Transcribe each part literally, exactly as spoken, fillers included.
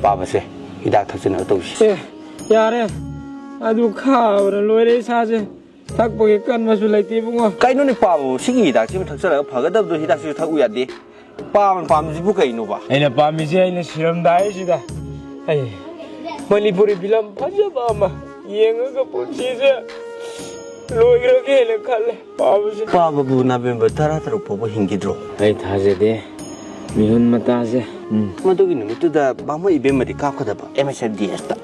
ꯄꯥꯕꯁꯦ, ꯍꯤꯗꯥꯛ ꯊꯛꯆꯟꯅꯕ ꯇꯧꯁꯤ꯫ ꯑꯦ, ꯌꯥꯔꯦ꯫ ꯑꯗꯨ ꯈꯥꯕꯅ ꯂꯣꯏꯔꯦ ꯏꯁꯥꯁꯦ꯫ ꯊꯛꯄꯒꯤ ꯀꯟꯕꯁꯨ ꯂꯩꯇꯦ ꯏꯕꯨꯡꯉꯣ꯫ ꯀꯩꯅꯣꯅꯦ ꯄꯥꯕꯕꯨ? ꯁꯤꯒꯤ ꯍꯤꯗꯥꯛꯁꯤꯕꯨ ꯊꯛꯆꯜꯂꯒ ꯐꯒꯗꯕꯗꯣ ꯍꯤꯗꯥꯛꯁꯤꯁꯨ ꯊꯛꯎ ꯌꯥꯗꯦ꯫ ꯄꯥꯕꯅ ꯄꯥꯝꯃꯤꯁꯤꯕꯨ ꯀꯩꯅꯣꯕ? ꯑꯩꯅ ꯄꯥꯝꯃꯤꯁꯦ ꯑꯩꯅ ꯁꯤꯔꯝꯗꯥꯏꯁꯤꯗ ꯑꯩ ꯃꯅꯤꯄꯨꯔꯤ ꯐꯤꯂꯝ ꯐꯖꯕ ꯑꯃ ꯌꯦꯡꯉꯒ ꯄꯨꯟꯁꯤꯁꯦ ꯂꯣꯏꯈ꯭ꯔꯒꯦꯅ ꯈꯜꯂꯦ ꯄꯥꯕꯁꯦ꯫ ꯄꯥꯕꯕꯨ ꯅꯕꯦꯝꯕꯔ ꯇꯔꯥꯇꯔꯨꯛ ꯐꯥꯎꯕ ꯍꯤꯡꯈꯤꯗ꯭ꯔꯣ? ꯑꯩ ꯊꯥꯖꯗꯦ꯫ ꯃꯤꯍꯨꯟ ꯃꯇꯥꯁꯦ꯫ ꯎꯝ꯫ ꯃꯗꯨꯒꯤ ꯅꯨꯃꯤꯠꯇꯨꯗ ꯕꯥꯃꯣꯟ ꯏꯕꯦꯝꯃꯗꯤ ꯀꯥꯞꯀꯗꯕ ꯑꯦꯝ ꯑꯦꯁ ꯑꯦꯐ ꯗꯤ ꯑꯦꯁꯇ꯫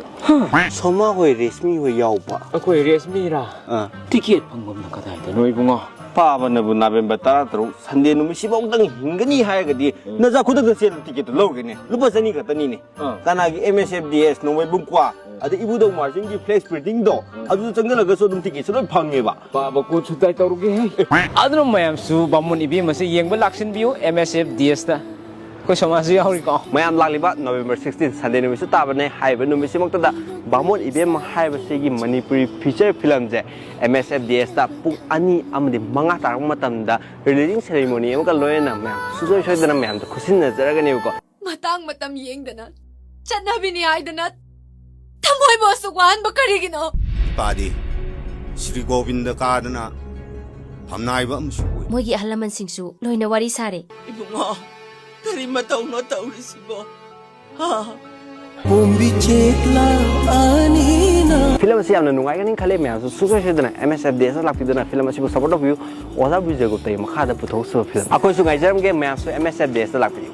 ꯍꯥ? ꯁꯣꯃꯥ ꯍꯣꯏ, ꯔꯦꯁꯃꯤ ꯍꯣꯏ ꯌꯥꯎꯕ꯫ ꯑꯩꯈꯣꯏ ꯔꯦꯁꯃꯤꯔꯥ? ꯑꯥ꯫ ꯇꯤꯀꯦꯠ ꯐꯪꯐꯝꯅ ꯀꯗꯥꯏꯗꯅꯣ ꯏꯕꯨꯡꯉꯣ? ꯄꯥꯕꯅꯕꯨ ꯅꯕꯦꯝꯕꯔ ꯇꯔꯥꯇꯔꯨꯛ ꯁꯟꯗꯦ ꯅꯨꯃꯤꯠꯁꯤꯐꯥꯎꯗꯪ ꯍꯤꯡꯒꯅꯤ ꯍꯥꯏꯔꯒꯗꯤ, ꯎꯝ, ꯅꯖꯥ ꯈꯨꯗꯛꯇ ꯆꯦꯜꯂ ꯇꯤꯀꯦꯠꯇꯨ ꯂꯧꯒꯦꯅꯦ꯫ ꯂꯨꯄꯥ ꯆꯅꯤ ꯈꯛꯇꯅꯤꯅꯦ꯫ ꯑꯥ꯫ ꯀꯅꯥꯒꯤ ꯑꯦꯝ ꯑꯦꯁ ꯑꯦꯐ ꯗꯤ ꯑꯦꯁ, ꯅꯣꯡꯃꯩ ꯕꯨꯡꯀ꯭ꯋꯥ, ꯎꯝ, ꯑꯗꯩ ꯏꯕꯨꯙꯧ ꯃꯥꯔꯖꯤꯡꯒꯤ ꯐ꯭ꯂꯦꯛꯁ ꯄ꯭ꯔꯤꯟꯇꯤꯡꯗꯣ, ꯎꯝ, ꯑꯗꯨꯗ ꯆꯪꯁꯤꯜꯂꯒꯁꯨ ꯑꯗꯨꯝ ꯇꯤꯀꯦꯠꯁꯨ ꯂꯣꯏ ꯐꯪꯉꯦꯕ꯫ ꯄꯥꯕ ꯀꯣꯠ ꯁꯨꯇꯥꯏ ꯇꯧꯔꯨꯒꯦꯍꯦ꯫ ꯑꯗꯨꯅ ꯃꯌꯥꯝꯁꯨ ꯕꯥꯃꯣꯟ ꯏꯕꯦꯝꯃꯁꯦ ꯌꯦꯡꯕ ꯂꯥꯛꯁꯤꯟꯕꯤꯌꯨ ꯑꯦꯝ ꯑꯦꯁ ꯑꯦꯐ ꯗꯤ ꯑꯦꯁꯇ꯫ ꯑꯩꯈꯣꯏ ꯁꯃꯥꯖꯁꯨ ꯌꯥꯎꯔꯤꯀꯣ꯫ ꯃꯌꯥꯝ ꯂꯥꯛꯂꯤꯕ ꯅꯣꯕꯦꯝꯕꯔ ꯁꯤꯛꯁꯇꯤꯟ ꯁꯟꯗꯦ ꯅꯨꯃꯤꯠꯁꯨ ꯇꯥꯕꯅꯦ꯫ ꯍꯥꯏꯔꯤꯕ ꯅꯨꯃꯤꯠꯁꯤꯃꯛꯇꯗ ꯕꯥꯃꯣꯟ ꯏꯕꯦꯝꯃ ꯍꯥꯏꯕꯁꯤꯒꯤ ꯃꯅꯤꯄꯨꯔꯤ ꯐꯤꯆꯔ ꯐꯤꯂꯝꯁꯦ ꯑꯦꯝ ꯑꯦꯁ ꯑꯦꯐ ꯗꯤ ꯑꯦꯁꯇ ꯄꯨꯡ ꯑꯅꯤ ꯑꯃꯗꯤ ꯃꯉꯥ ꯇꯥꯔꯛꯄ ꯃꯇꯝꯗ ꯔꯤꯂꯤꯖꯤꯡ ꯁꯦꯔꯦꯃꯣꯅꯤ ꯑꯃꯒ ꯂꯣꯏꯅꯅ ꯃꯌꯥꯝ ꯁꯨꯡꯁꯣꯏ ꯁꯣꯏꯗꯅ ꯃꯌꯥꯝꯗ ꯈꯨꯠꯁꯤꯟꯅꯖꯔꯒꯅꯦꯕꯀꯣ꯫ ꯃꯇꯥꯡ ꯃꯇꯝ ꯌꯦꯡꯗꯅ ꯆꯠꯅꯕꯤꯅꯤ ꯍꯥꯏꯗꯅ ꯊꯃꯣꯏꯕꯨ ꯑꯁꯨꯛ ꯋꯥꯍꯟꯕ ꯀꯔꯤꯒꯤꯅꯣ? ꯏꯄꯥꯗꯤ ꯁ꯭ꯔꯤ ꯒꯣꯕꯤꯟꯗ ꯀꯥꯗꯅ ꯐꯝꯅꯥꯏꯕ ꯑꯃꯁꯨ ꯑꯣꯏ꯫ ꯃꯣꯏꯒꯤ ꯑꯍꯜ ꯂꯃꯟꯁꯤꯡꯁꯨ ꯂꯣꯏꯅ ꯋꯥꯔꯤ ꯁꯥꯔꯦ꯫ ꯏꯕꯨꯡꯉꯣ, ꯀꯔꯤ ꯃꯇꯧꯅꯣ ꯇꯧꯔꯤꯁꯤꯕꯣ? ꯍꯥ? ꯄꯣꯝꯕꯤ ꯆꯦꯛꯂꯥ ꯑꯅꯤꯅ꯫ ꯐꯤꯂꯝ ꯑꯁꯤ ꯌꯥꯝꯅ ꯅꯨꯡꯉꯥꯏꯒꯅꯤ ꯈꯜꯂꯦ꯫ ꯃꯌꯥꯝꯁꯨ ꯁꯨꯡꯁꯣꯏ ꯁꯣꯏꯗꯅ ꯑꯦꯝ ꯑꯦꯁ ꯑꯦꯐ ꯗꯤ ꯑꯦꯁꯇ ꯂꯥꯛꯄꯤꯗꯨꯅ ꯐꯤꯂꯝ ꯑꯁꯤꯕꯨ ꯁꯄꯣꯔꯠ ꯇꯧꯕꯤꯌꯨ꯫ ꯑꯣꯖꯥ ꯕꯤꯖꯌꯒꯨꯞꯇꯒꯤ ꯃꯈꯥꯗ ꯄꯨꯊꯣꯛꯆꯕ ꯐꯤꯂꯝ꯫ ꯑꯩꯈꯣꯏꯁꯨ ꯉꯥꯏꯖꯔꯝꯒꯦ꯫ ꯃꯌꯥꯝꯁꯨ ꯑꯦꯝ ꯑꯦꯁ ꯑꯦꯐ ꯗꯤ ꯑꯦꯁꯇ ꯂꯥꯛꯄꯤꯌꯨ꯫